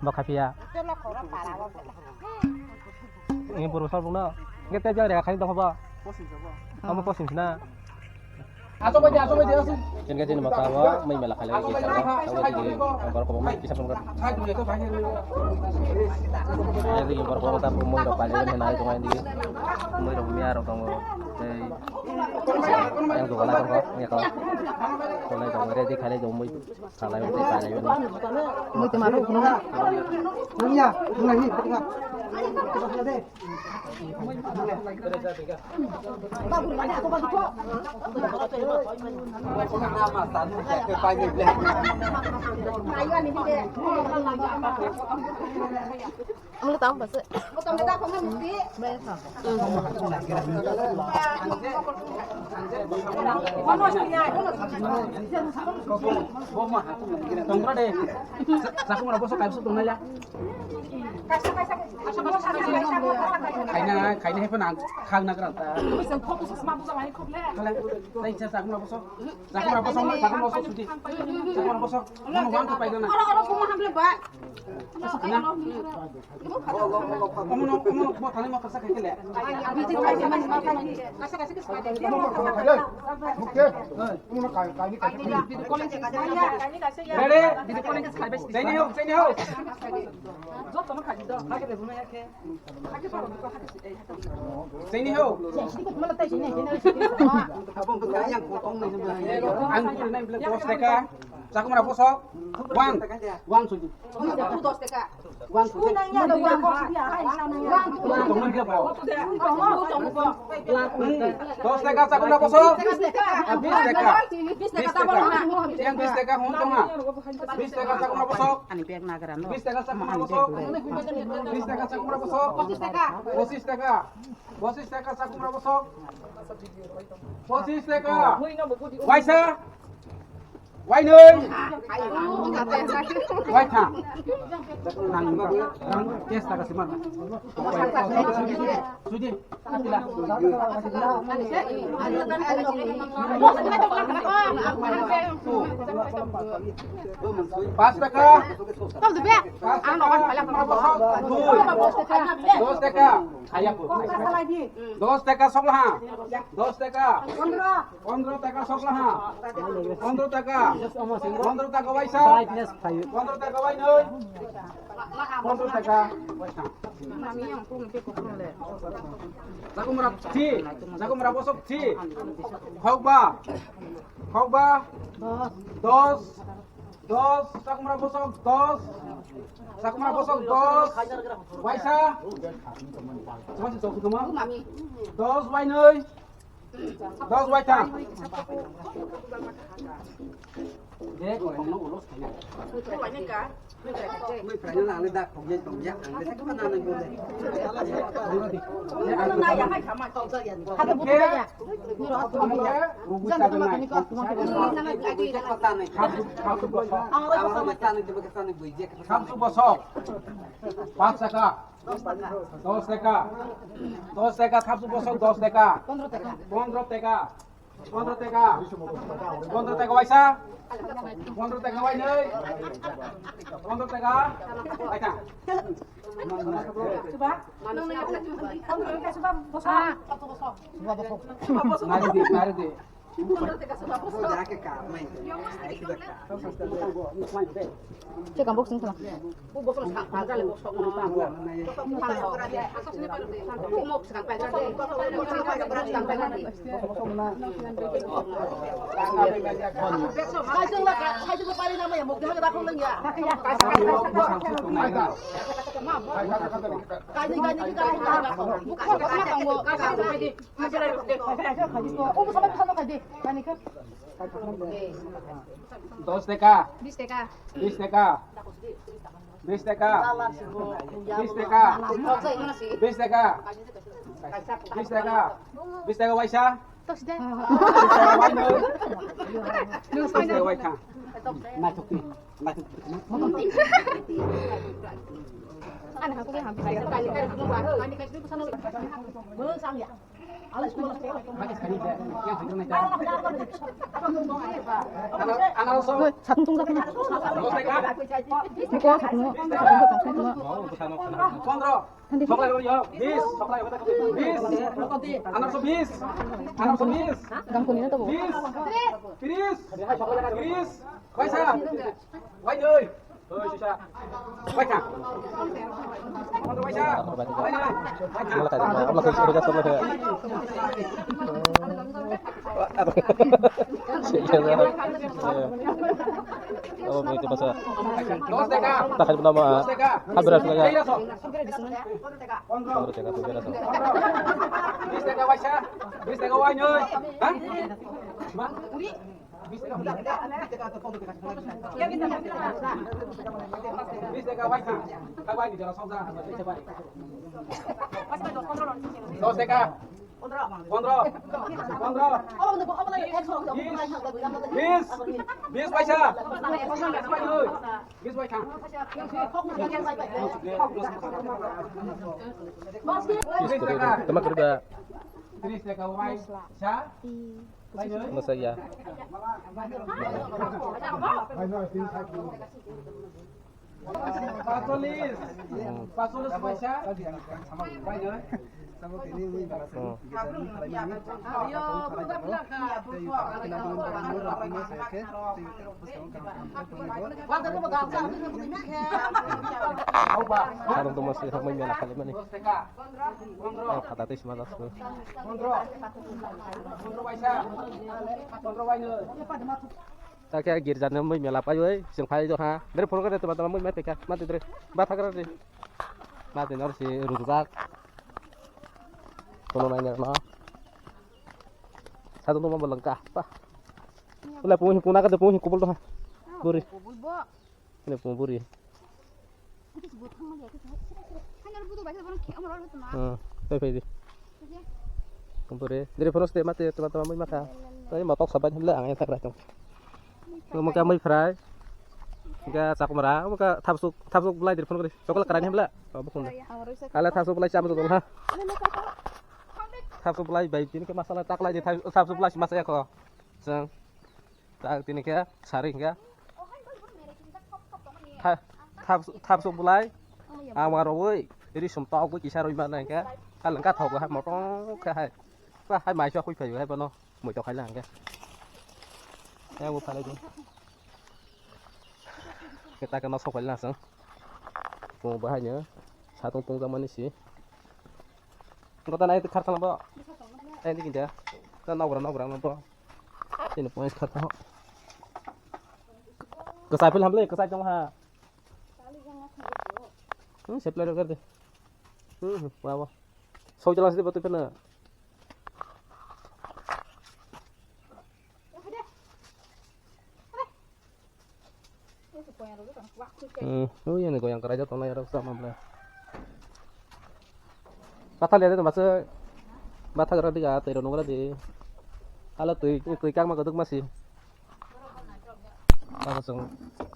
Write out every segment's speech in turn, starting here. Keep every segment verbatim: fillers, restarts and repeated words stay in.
Bo khapiya. Ini buru sal bungno. Nge te jang rega khaini dong ba. Amo posim sina. Jen ga jeni maka bo mai mela khalai ke sa. Abo jeni borok ko mai kisa songkar. Jeni borok ko ta mai rok khalai ni nai tongo indi. Mai rok miya rok tongo. Tei yang dogo lai tongo ya ko. Ko lai tongo ready khalai tongo mai. Salai tongo salai tongo. Mai te ma rok no. Nungya, nungya hi. Ang tama ba se. Tongra de. Sa-, sakumra boso kaibsu tongnai ya. Khaina, khaina hepa nang khang nagra ta. Kale, tai cha sakumra boso. Sakumra boso, sakumra boso sudi. Sakumra boso. Mono wang ka paigana. Oro, oro, kuma hamle ba. Omono, omono, bo thani mo kasa khaikele. Ready? Chaini ho, chaini ho. Chaini ho. Ang kiri nai bela dos taka. Sakumra bosok. One. One suji. One suji. Dos taka sakumra bosok. Bis taka. Bis taka. Yang bis taka hon tonga. Bis taka sakumra bosok. Ani bag nagra no. Bis taka sakumra bosok. Bis taka sakumra bosok. Pochis taka. Pochis taka. Pochis taka sakumra bosok. Pochis taka. Waisa. Wainwi. Waitham. Nang ba, nang test ta kasi mana? Suji. Pas taka. Pas taka. Dos taka. Dos taka sokla ha. Dos taka. Pondro taka sokla ha. Pondro taka. Pondro taka waisa. Pondro taka wainoi. Pondro taka waisa. Sakumra thi. Sakumra bosok thi. Khokba. Khokba. Dos. Dos. Sakumra bosok dos. Sakumra bosok dos. Waisa. Dos wainoi. Dos waitham. Samsu bosok. Pas taka. Dos taka. Dos taka, thapsu bosok, dos taka. Pondro taka. Pondro taka. Pondro taka. Pondro taka waisa. Pondro taka wainoi. Pondro taka waitham. Nari di, nari di. Cekam box ni sama. Dos taka. Bis taka. Bis taka. Bis taka. Bis taka. Bis taka. Bis taka waisa. Bis taka wainoi. Bis taka waitham. Naithok ni. Naithok ni. Anaros. Oi, satung tungjakmano. Biko satung, satung tongkhaikmano. Pondro. Soklai rw yo, bis, soklai rw yo, bis. Anaros bis, anaros bis. Gangkuni na tabo. Bis, tris, tris, waisa, wainoi. Oi, sisa. Waisa. Waisa. Waisa. Oh, begitu, masa. Dos teka. Tahan belum, ah. Dos teka. Hampir habis lagi. Pondro. Pondro teka, pondro teka. Bis teka waisa. Bis teka wainoi. Hah? Bis teka waisa. Kawai ni jora songja. Dos teka. Pondro. Pondro. Bis. Bis paisa. Bis paisa. Bis teka. Tama kerja. Tris teka waisa. Masa ya. Pasolis. Pasolis paisa. Sarung tongma swi hakmai mela khali mani. Ang khata tei sima jasku. Takhe girja no mui mela paiwi chwng phai do ha. Bere phone kare tuma tuma mui ma teka ma tedre ba thagra de. Ma tedre si rujak. Kono nai no. Satu tuma bolong ka pa. Ula pung kuna ka de pung kubul do ha. Buri. Kubul bo. Ini pung buri. Hmm, fai fai di. Pung buri. Dari phone ste mate tuma tuma mui mata. Tadi motok sabai himla ang yang tak racung. Muka mui fry. Muka cakmara, muka thapsuk, thapsuk belai dari phone kari. Coklat keran himla. Oh, bukan. Ala thapsuk belai cham tu ha. Thapsuk belai bai tini ke masala tak lai di thapsuk belai masaya ko. Sang. Tak tini khe sari hingkhe. Tha-, thap-, thapsuk bulai. Ang ma rogwi risum tokgwi kisa rwi mano hingkhe. Hal hingkha thogo hai motong khe hai. Ba hai mai sua khui phaio hai bono. Moi tok hai lang hingkhe. Yang bo phalai di. Kita kena sok phalai langsung. Bo bahai nya. Satung tungjakmani si. Kota nai khar thalang bo. Ai ni kinda. Ta nokra nokra no bo. Sini points khat ho. Kwchai phil hamle, kwchai tong ha. Hmm, supply rogar de. Hmm, hmm, wa wa. Soi jalan sini batu pena. Hmm, oh iya nih goyang kerai jatuh nih, ada sama belah. Patah lihat itu masuk. Patah gerak tiga, tero nunggu di. Kalau tuh, tuh kang mah geduk masih. Tabasong,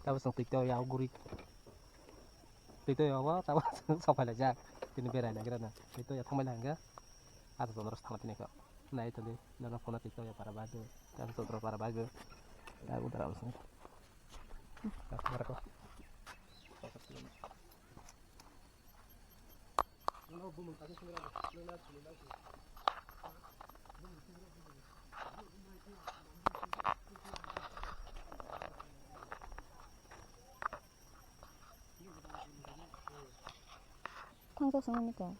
tabasong tiktok ya guri. Tiktok ya apa? Tabasong sopai aja. Ini berai lagi na. Itu ya thamai lagi. Ada tuh terus thamai ini kok. Nah itu di, dalam phone tiktok ya para baju. Kan tuh para baju. Ya udah langsung. Thangjak songni ka.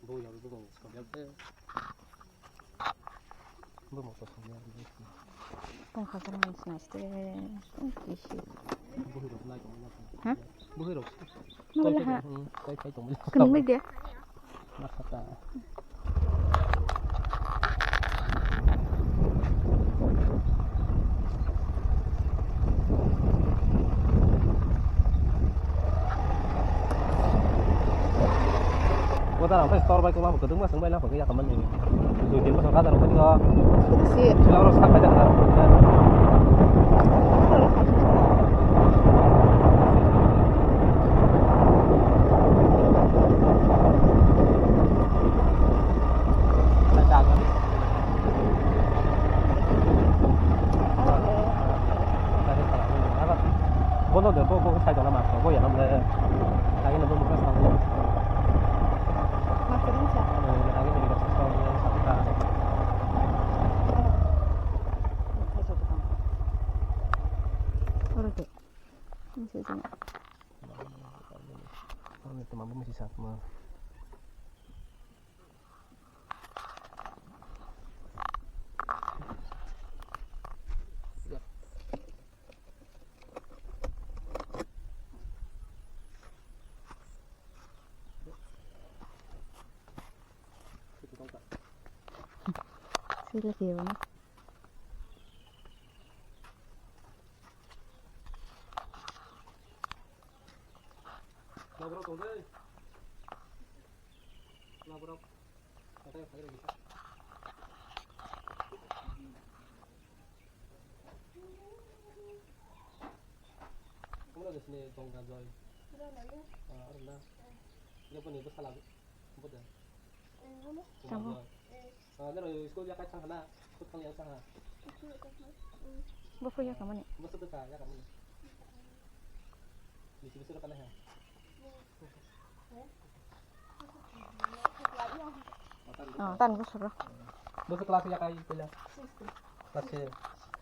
Bo ya, bo ya, bo ya. Bo mo to song ya. Tong kha kha mai sna ste. Tong ki shi. Bo hi rok lai tong ya. Ha? Bo hi rok. Mo la ha. Hmm, kai kai tong. Kun mai de. Na kha ta. Bo darang phai store bai kwbangma kwdwkma chwng bai lang phai khe yakamani. Dui tin bosor kha darang phai khe. Sila oro sak bai dakha. Bo, bo sai dona ma, bo ya na le. Lagi na bo mo sa. Master ni sa. Lagi ni sa sa. Ora ke. Ini saya tengok. Ini teman bu masih satu mah. Sila kaya mana? Kumno de sini tong ka joi. Ah, aro na. Dia pun ibu salah. Ibu de. Tamo. Ah, nero school ya kai thang na. School thang ya thang ha. Bo phu ya kamani. Bo sebe ka ya kamani. Bisi bisi ro kana ha. Oh, tan bosor. Bosor class ya kai pila. Class six.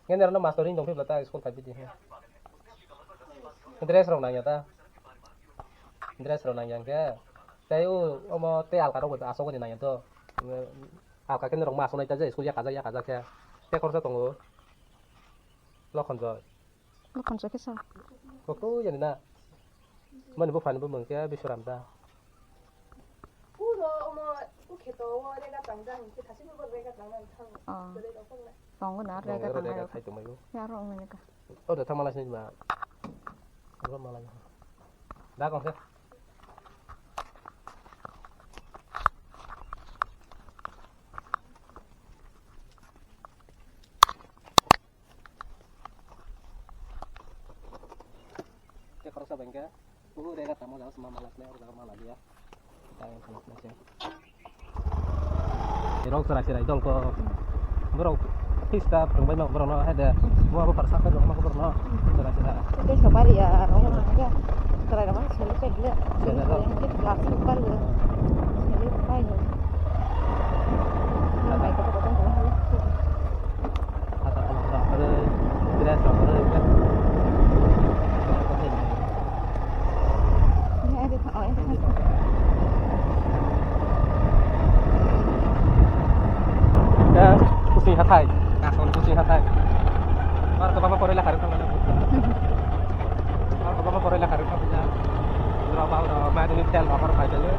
Ngen rano master in dong pila ta school kai pidi. Dress rok nang ya ta. Dress rok nang yang ke. Tei o omo tei alka rok asok ni nang ya to. Alka ken rok ma asok nai ta je school ya kaja ya kaja ke. Tei khorsa tongo. Lokhon joy. Lokhon joy khe sa. Kok to yani na. Mani buphani bumung khe Bisuram da. Puro omo ukheto o rega tang da hinkhe thasini bo rega tang na thang. Oh. Tongo na rega tang na. Khai tongmai bo. Ya ro ongni ka. O da thamala sini ma. Ro mala. Da kong khe. Tei khoroksa bai hwnkhe, o rega tamo jaga se ma mala sinai, o jaga mala liya. Tei ang khana sinai se. Rok chwrai chwrai dol ko. Borok pista phwrwngbai ma borokno, hai de. Mo abo parsa khe rok ma borokno. Chwrai chwrai. Tei sopari ya, rok ma khe. Chwrai rok ma selu pek le. Selu pek le. Plastic pari le. Selu pai le. Bai ko ko ko. Kusing hathai, kasol kusing hathai. Mar ko baba pore lekha rwkha. Mar ko baba pore lekha rwkha. Rok baba rok madhyamik tel rok pai tele.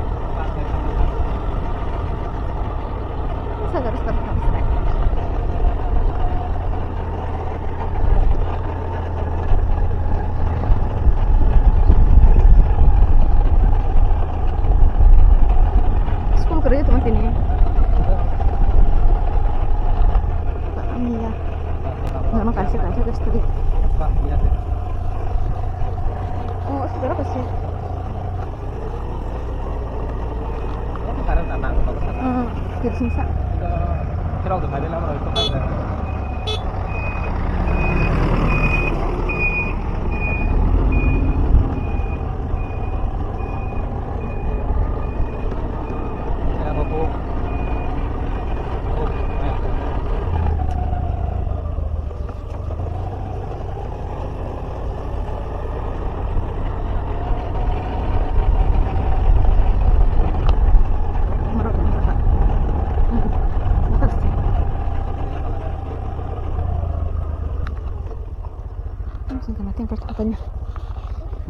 Sagar stop. School kwrwi tongma tini. Amiya. Nono kaisa kaisa khe studi. Oh, sudara kaisa. Hmm, kirsingsa.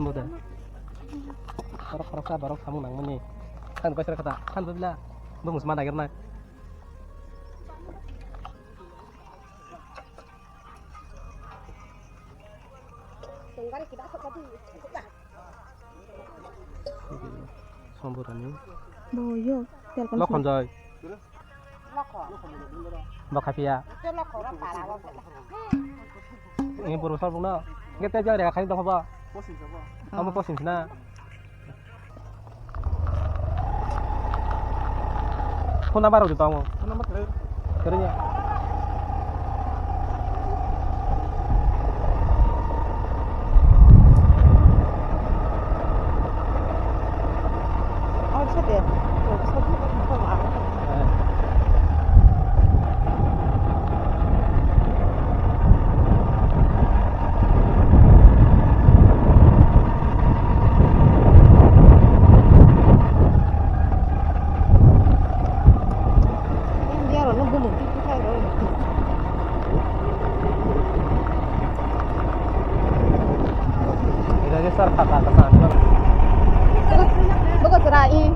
Boda. Borok khoroksa borok samung nangmani. Than kaisa kata, than bwbla. Bo musma nagirnai. Samburani. Bo yo, telpon. Lokhon joy. Bokha piya. Ini buru sal bungna. Nge te jang rega khain dong ba. Kamu posting sina. Phone number rok di tongo. Phone number kere. Kere ya. Ini sar kata kata anu. Buka sera i.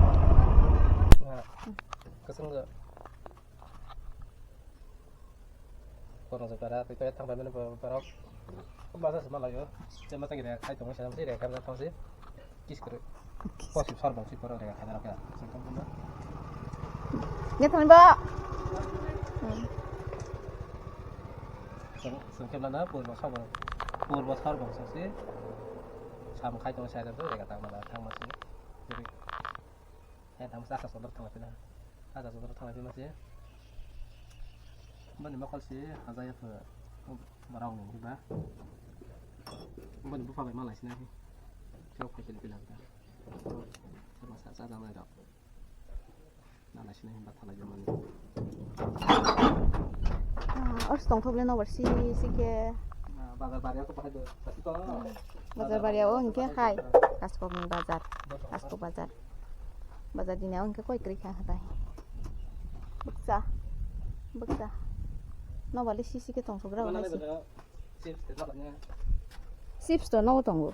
Nah, kesel nggak? Korang sekarang itu yang tanggal mana berapa? Masa semalam ya? Saya masa gini, saya tunggu saya masih rekam dan tahu sih. Kis kere. Pos sar bang sih, pora rekam ada rekam. Saya kan punya. Ya, teman, Mbak. Hmm. Sengkep lana purbo sabo, purbo sar bang sasi sam khai tong sai rega tang mala thang masi. Jadi ya tang masa sodor thang pina, sasa sodor thang pina si. Bani mokol si haja ya phe barau ni ba. Bani bufa bai malai sina hi. Chok khai pila pila. Sama sa sa jang lai rok. Nana sini himba thalai jemani. Ah, ors tongthok le nobar si si ke. Bazar baria ko bahai do. Sasi to. Bazar baria o hingke hai. Kaskok ni bazar. Kaskok bazar. Bazar dini o hingke koi kri kha hatai. Buksa. Buksa. Nobar le si si ke tongthok ra wala si. Chips to no tongo.